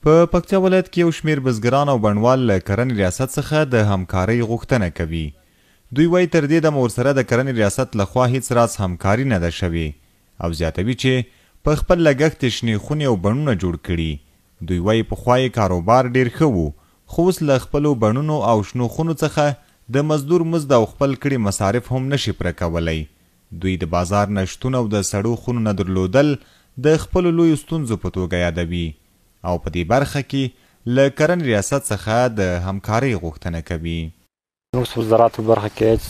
په پکتیا ولایت کې یو شمېر بزګران او بڼوال له کرنې ریاست څخه د همکارۍ غوښتنه کوي. دوی وايي، تر دې دمه ورسره د کرنې ریاست له خوا هیڅ راز همکاري نه ده شوې او زیاتوي چې په خپل لګښت یې شنې خونې او بڼونه جوړ کړي. دوی وايي، پخوا یې کاروبار ډېر ښه و، خو اوس له خپلو بڼونو او شنو خونو څخه د مزدور مزد او خپل کړي مصارف هم نه شي پوره کولی. دوی د بازار نه شتون او د سړو خونو نه درلودل د خپلو لویو ستونزو په توګه یادوي او په دې برخه کې له کرنې ریاست څخه د همکارۍ غوښتنه کوي. زموږ په زراعت په برخه کې هېڅ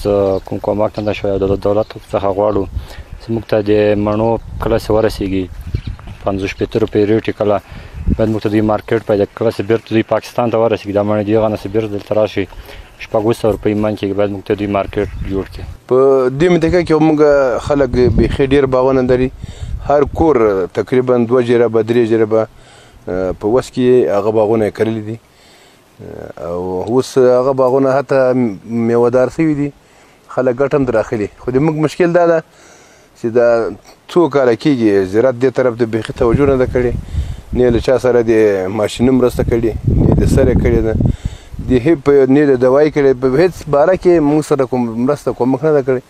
کوم کومک نه دی شوی او د دولت څخه غواړو چې موږ ته د مڼو کله چې ورسېږي 50 روپۍ ریټ یې کله باید موږ ته دوی مارکیټ پیدا کړي، کله چې بېرته دوی پاکستان ته ورسېږي دا مڼې دوی غنه چې بېرته دلته راشي 600 روپۍ من کېږي، باید موږ ته دوی مارکیټ جوړ کړي. په دې منطقه کې موږ خلک بیخي ډېر باغونه لري، هر کور تقریبا 2 جریبه 3 جریبه په وس کې هغه باغونه یې کرلي دي او اوس هغه باغونه حتی میوهدار سوي دي، خلک ګټه هم ترې اخلي. خو د موږ مشکل دا ده چې دا څو کاله کېږي زراعت دې طرف ته بیخي توجه نه ده کړې، نه له چا سره د ماشیني مرسته کړې، نه د سره کړې ده، د نه د دوایي کړې، په هېڅ باره کې موږ سره کوم مرسته کومک نه ده کړې.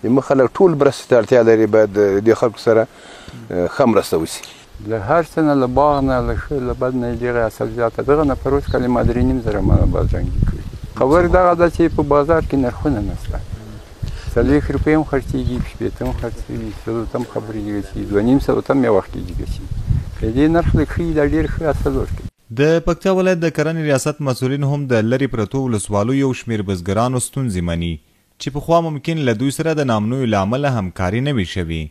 زموږ خلک ټول مرستې ته اړتیا لري، باید د دې خلکو سره ښه مرسته وشي. له هر څه نه، له باغ نه، له ښه له بد نه یې ډېره اصل زیاته. دغه نه پروس کال ما 3,500 منه بادرنګي کړي. خبر دغه ده چې په بازار کې نرخونه نشته، 40 روپۍ هم خرڅېږي، 60 هم خرڅېږي، 100 ته هم خبرېږي، چې 250 ته هم یو وخت کېږي. چې که دې نرخ لږ ښه وي دا ډېر ښه اصل ورکوي. د پکتیا ولایت د کرنې ریاست مسؤلین هم د لرې پرتو ولسوالیو یو شمېر بزګرانو ستونزې مني چې پخوا ممکن له دوی سره د نامنیو له امله همکاري نه وي شوې،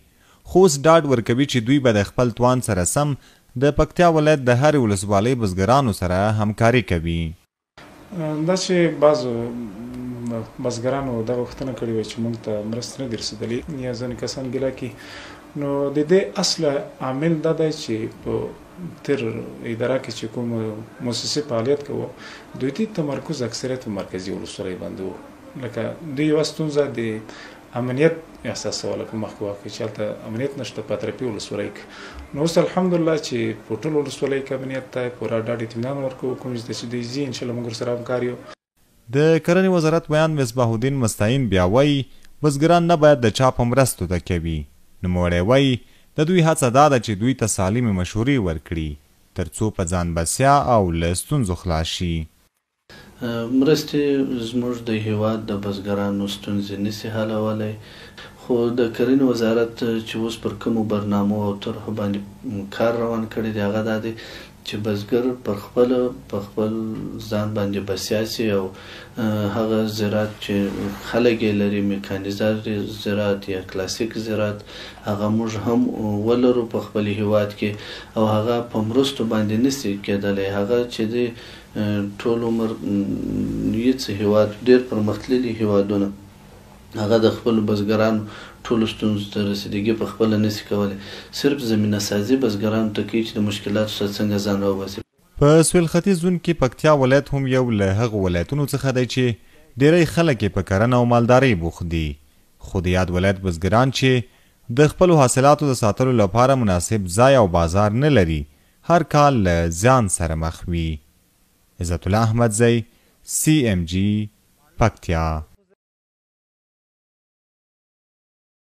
خو اوس ډاډ ورکوي چې دوی به د خپل توان سره سم د پکتیا ولایت د هرې ولسوالۍ بزګرانو سره همکاري کوي. دا چې بعضو بزګرانو دا غوښتنه کړې وه چې موږ ته مرستې نه دي رسېدلې یا ځینې کسان ګیله کوي، نو د دې اصل عامل دا دی چې په تېر اداره کې چې کوم موسسې فعالیت کوو دوی دې تمرکز اکثریت په مرکزي ولسوالۍ باندې و. لکه دوی یوه ستونزه د امنیت احساسوله په مخکې وخت کې چې هلته امنیت نشته په اطرافي ولسوالۍ کې. نو اوس الحمدلله چې په ټولو ولسوالۍ کې امنیت دی، پوره ډاډ اطمینان ورکوو کوم ځای ته چې دوی ځي انشاءالله موږ ورسره همکار یو. د کرنې وزارت ویاند مصباح الدین مستعین بیا وایي، بزګران نه باید د چا په مرستو تکیه وي. نوموړی وایي، د دوی هڅه دا ده چې دوی ته سالمې مشورې ورکړي ترڅو په ځان بسیا او له ستونزو خلاص شي. مرستې زموږ د هیواد د بزګرانو ستونزې نشي حلولی، خو د کرنې وزارت چې اوس پر کومو برنامو او طرحو باندې کار روان کړی دی هغه دا دی چې بزګر پر خپله په خپل ځان باندې بسیا شي او هغه زراعت چې خلک یې لري، میکانیزه زراعت یا کلاسیک زراعت، هغه موږ هم ولرو په خپل هیواد کې او هغه په مرستو باندې نشي کېدلی. هغه چې دی ټول عمر هیڅ هیواد، ډېر پرمختللي هیوادونه هغه د خپلو بزګرانو ټولو ستونزو ته رسیدګي په خپله نشي کولی، صرف زمینه سازي بزګرانو ته کوي چې د مشکلاتو څخه څنګه ځان راوباسي. په سویل ختیځ زون کې پکتیا ولایت هم یو له هغو ولایتونو څخه دی چې ډېری خلک یې په کرنه او مالدارۍ بوخت دي، خو د یاد ولایت بزګران چې د خپلو حاصلاتو د ساتلو لپاره مناسب ځای او بازار نه لري، هر کال له زیان سره مخ وي. عزت الله احمدزی، سی ام جی، پکتیا.